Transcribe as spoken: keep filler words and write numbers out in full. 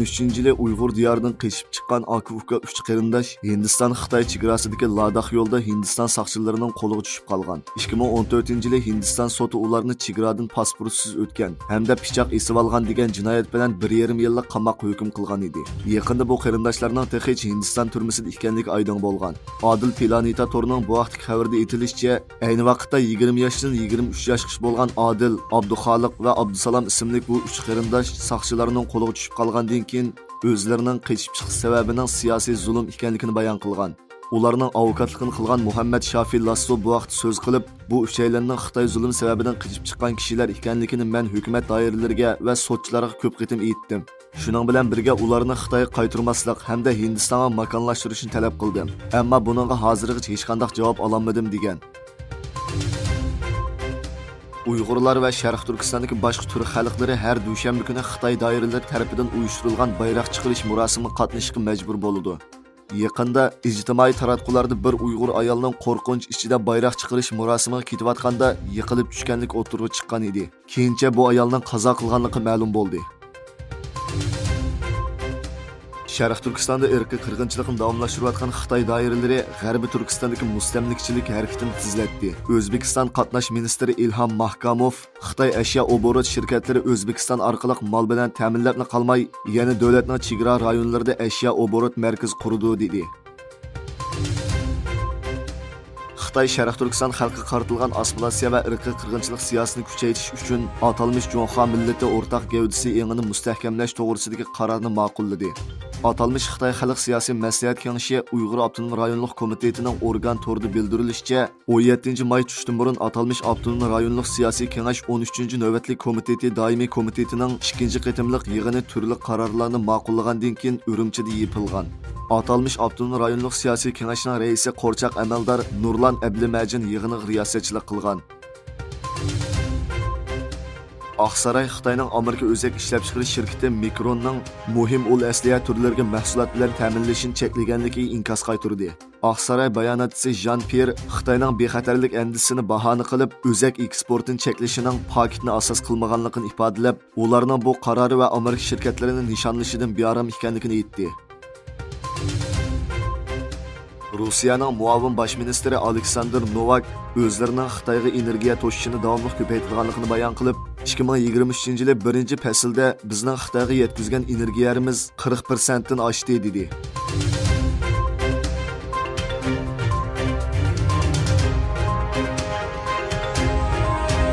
ئۈچىنچى يىلى ئۇيغۇر دىيارىدىن قېچىپ چىققان ئاكا-ئۇكا ئۈچ قېرىنداش ھىندىستان-خىتاي چېگراسىدىكى لاداخ يولىدا ھىندىستان ساقچىلىرىنىڭ قولىغا چۈشۈپ قالغان. ئىككى مىڭ ئون تۆتىنچى يىلى ھىندىستان سوتى ئۇلارنى چېگرادىن پاسپورتسىز ئۆتكەن ھەمدە پىچاق ئېسىۋالغان دېگەن جىنايەت بىلەن بىر يېرىم يىللىق قاماققا ھۆكۈم قىلغان ئىدى. يېقىندا بۇ قېرىنداشلارنىڭ تېخىچە ھىندىستان تۈرمىسىدە ئىكەنلىكى ئايدىڭ بولغان. ئادىل پلانېتا تورىنىڭ بۇ ھەقتىكى خەۋىرىدە ئېيتىلىشىچە، ئەينى ۋاقىتتا يىگىرمە ياشتىن يىگىرمە ئۈچ ياشقىچە بولغان ئادىل، ئابدۇخالىق ۋە ئابدۇسالام ئىسىملىك بۇ ئۈچ قېرىنداش ساقچىلارنىڭ قولىغا چۈشۈپ قالغاندىن كېيىن، ئۆزلىرىنىڭ قېچىپ چىقىش سەۋەبىنىڭ سىياسىي زۇلۇم ئىكەنلىكىنى بايان قىلغان. ئۇلارنىڭ ئاۋوكاتلىقىنى قىلغان مۇھەممەد شافى لاسسو بۇ ھەقتە سۆز قىلىپ، بۇ ئۈچەيلەننىڭ خىتاي زۇلۇم سەۋەبىدىن قېچىپ چىققان كىشىلەر ئىكەنلىكىنى مەن ھۆكۈمەت دائىرىلىرىگە ۋە سوتچىلارغا كۆپ قېتىم ئېيتتىم. شۇنىڭ بىلەن بىرگە ئۇلارنى خىتايغا قايتۇرماسلىق ھەمدە ھىندىستانغا ماكانلاشتۇرۇشنى تەلەپ قىلدىم. ئەمما بۇنىڭغا ھازىرغىچە ھېچقانداق جاۋاب ئالالمىدىم، دېگەن. ئۇيغۇرلار ۋە شەرقىي تۈركىستاندىكى باشقا تۈرك خەلقلىرى ھەر دۈشەنبە كۈنى خىتاي دائىرىلىرى تەرىپىدىن ئۇيۇشتۇرۇلغان بايراق چىقىرىش مۇراسىمىغا قاتنىشىشقا مەجبۇر بولىدۇ. يېقىندا ئىجتىمائىي تاراتقۇلاردا بىر ئۇيغۇر ئايالنىڭ قورقۇنچ ئىچىدە بايراق چىقىرىش مۇراسىمىغا كېتىۋاتقاندا يىقىلىپ چۈشكەنلىكى ئوتتۇرىغا چىققان ئىدى. كېيىنچە بۇ ئايالنىڭ قازا قىلغانلىقى مەلۇم بولدى. شەرقىي تۈركىستاندا ئىرقىي قىرغىنچىلىقنى داۋاملاشتۇرۇۋاتقان خىتاي دائىرىلىرى غەربىي تۈركىستاندىكى مۇستەملىكىچىلىك ھەرىكىتىنى تېزلەتتى. ئۆزبېكىستان قاتناش مىنىستىرى ئىلھام ماھكاموف خىتاي ئەشيا ئوبوروت شىركەتلىرى ئۆزبېكىستان ئارقىلىق مال بىلەن تەمىنلەپلا قالماي، يەنە دۆلەتنىڭ چېگرا رايونلىرىدا ئەشيا ئوبوروت مەركىزى قۇرىدۇ، دېدى. خىتاي شەرقىي تۈركىستان خەلقىگە قارىتىلغان ئاسسىمىلياتسىيە ۋە ئىرقىي قىرغىنچىلىق سىياسىتىنى كۈچەيتىش ئۈچۈن ئاتالمىش جۇڭخۇا مىللىتى ئورتاق گەۋدىسى ئېڭىنى مۇستەھكەملەش توغرىسىدىكى قارارنى ماقۇللىدى. ئاتالمىش خىتاي خەلق سىياسىي مەسلىھەت كېڭىشى ئۇيغۇر ئاپتونوم رايونلۇق كومىتېتىنىڭ ئورگان تورىدا بىلدۈرۈلۈشىچە، ئون يەتتىنچى ماي چۈشتىن بۇرۇن ئاتالمىش ئاپتونوم رايونلۇق سىياسىي كېڭەش ئون ئۈچىنچى نۆۋەتلىك كومىتېتى دائىمىي كومىتېتىنىڭ ئىككىنچى قېتىملىق يىغىنى تۈرلۈك قارارلارنى ماقۇللىغاندىن كېيىن ئۈرۈمچىدە يېپىلغان. ئاتالمىش ئاپتونوم رايونلۇق سىياسىي كېڭەشنىڭ رەئىسى قورچاق ئەمەلدار نۇرلان ئەبلىمەجىن يىغىنغا رىياسەتچىلىك قىلغان. ئاقساراي خىتاينىڭ ئامېرىكا ئۆزەك ئىشلەپچىقىرىش شىركىتى مىكروننىڭ مۇھىم ئۇل ئەسلىھە تۈرلىرىگە مەھسۇلات بىلەن تەمىنلىشىنى چەكلىگەنلىكىگە ئىنكاس قايتۇردى. ئاقساراي باياناتچىسى ژان پيېر خىتاينىڭ بىخەتەرلىك ئەندىزىسىنى باھانە قىلىپ، ئۆزەك ئېكسپورتىنى چەكلىشىنىڭ پاكىتنى ئاساس قىلمىغانلىقىنى ئىپادىلەپ، ئۇلارنىڭ بۇ قارارى ۋە ئامېرىكا شىركەتلىرىنى نىشانلىشىدىن بىئارام ئىكەنلىكىنى ئېيتتى. روسىيەنىڭ مۇئاۋىن باش مىنىستىرى ئالېكساندىر نوۋاك ئۆزلىرىنىڭ خىتايغا ئېنېرگىيە توشۇشىنى داۋاملىق كۆپەيتىدىغانلىقىنى بايان قىلىپ، ئىككى مىڭ يىگىرمە ئۈچىنچى يىلى بىرىنچى پەسىلدە بىزنىڭ خىتايغا يەتكۈزگەن ئېنېرگىيەمىز قىرىق پىرسەنتتىن ئاشتى، دېدى.